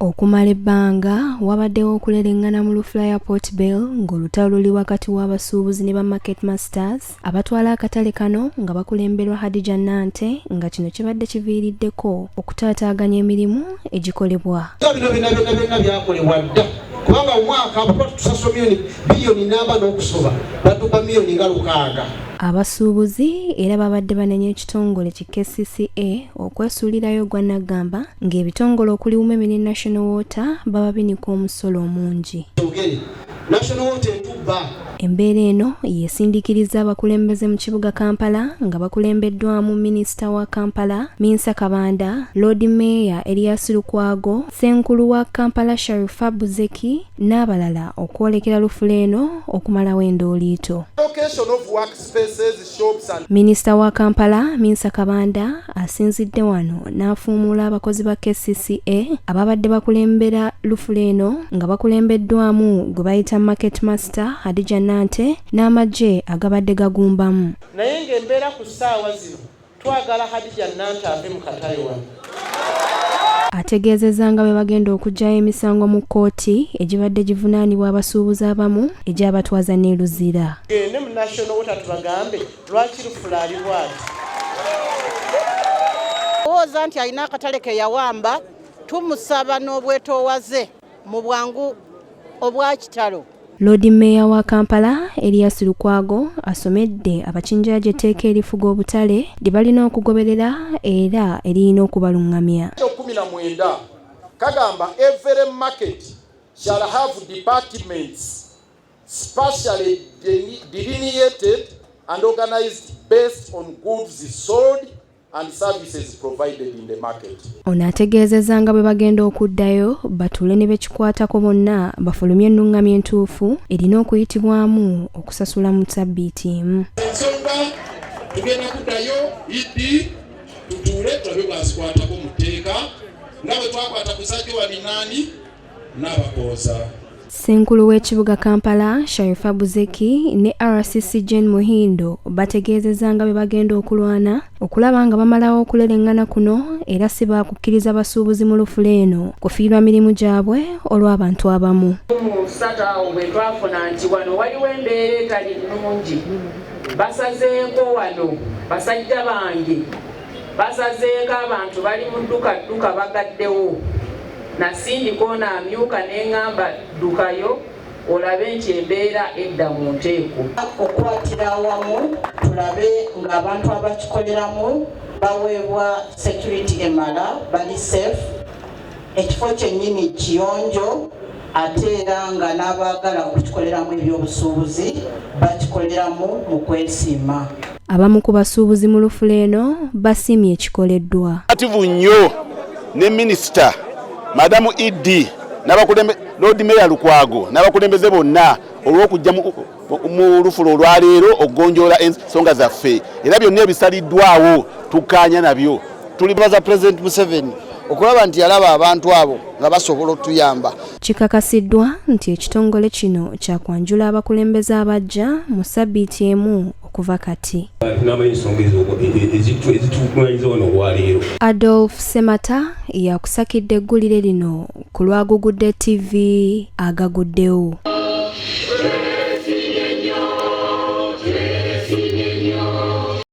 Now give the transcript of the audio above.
Okumala ebbanga wabaddewo okulereŋŋana mu lufula ya Port Bell ng'olutalo luli wakati w'abasuubuzi ne ba Market Masters abatwala akatale kano nga bakulemberwa Hadija Nante nga kino kibadde kiviiriddeko okutaataaganya emirimu egikolebwa. Bino byonna byonna byonna byakolebwa dda kubanga omwaka bwe tusasula miliyoni biliyoni namba n'okusoba batupa miliyoni nga 6. Abasuubuzi era babadde banenya ekitongole ki KCCA okwesuulirayo ogwa naggamba ng'ebitongole okuli Umeme ne National Water bababinika omusolo omungi. National Water etubba. Embeera eno yesindiikirizza abakulembeze mu kibuga Kampala nga bakulembeddwamu minisita wa Kampala Minsa Kabanda, Loodi Meeya Erias Lukwago, Ssenkulu wa Kampala Sharifa Buzeki n'abalala okwolekera lufula eno okumalawo endooliito. Minisita wa Kampala Minsa Kabanda asinzidde wano n'afuumuula abakozi ba KCCA ababadde bakulembera lufula eno nga bakulembeddwamu gwe bayita Market Master Hadija Nante n'amagye agabadde gagumbamu. Naye ng'embeera ku ssaawa zino twagala Hadija Nante ave mu katale wano. Ategeezezza nga bwe bagenda okuggyayo emisango mu kkooti egibadde givunaanibwa abasuubuzi abamu egyabatwaza n'e Luzira. Tugende mu National Water tubagambe lwaki lufula ali bw'ati. Lowooza nti alina akatale ke yawamba, tumusaba n'obwetoowaze mu bwangu obwakitalo. Loodi Mmeeya wa Kampala, Erias Lukwago asomedde abakinjaaji etteeka erifuga obutale lye balina okugoberera era eririna okubalungamya. 19 kagamba every market shall have departments spatially delineated and organized based on goods sold and services provided in the market. Ono ategeezezza nga bwe bagenda okuddayo batuule ne bekikwatako bonna bafulumye ennungamya entuufu erina okuyitibwamu okusasula mu ssabbiiti emu. Ensonga tugenda kuddayo idi tutuule tulabe bwazikwatako mu tteeka nga bwe twakwata ku zajjo wa minaani n'abakooza. Ssenkulu w'ekibuga Kampala Sharifa Buzeki ne RCC Jane Muhindo bategeezezza nga bwe bagenda okulwana okulaba nga bamalawo okulereŋŋana kuno era si baakukkiriza basuubuzi mu lufula eno kufiirwa mirimu gyabwe olw'abantu abamu. Mu ssatu awo bwe twafuna nti wano waliwo embeera etali nnungi, basazeeko wano basajja bange basazeeko abantu bali mu dduka dduka bagaddewo. Nasindika ono amyuka ne ŋŋamba ddukayo olabe nti embeera edda mu nteeko. Okukwatira awamu tulabe ng'abantu abakikoleramu baweebwa security emala, bali safe, ekifo kyennyini kiyonjo ate era nga n'abaagala okukikoleramu ebyobusuubuzi bakikoleramu mu kwesiima. Abamu ku basuubuzi mu lufula eno basiimye ekikoleddwa. Ativu nnyo ne minisita Madamu ED n'abakulembe Lord Mayor Lukwago n'abakulembeze bonna olw'okujja mu lufula olwaleero okugonjoola ensonga zaffe era byonna ebisaliddwawo tukkaanya nabyo. Tulibaza President Museveni okulaba nti yalaba abantu abo nga basobola otuyamba. Kikakasiddwa nti ekitongole kino kyakwanjula abakulembeze abajja mu ssabbiiti emu okuva kati. Adolf Semata yakusakidde eggulire lino ku lw'Agugudde TV agaguddewo.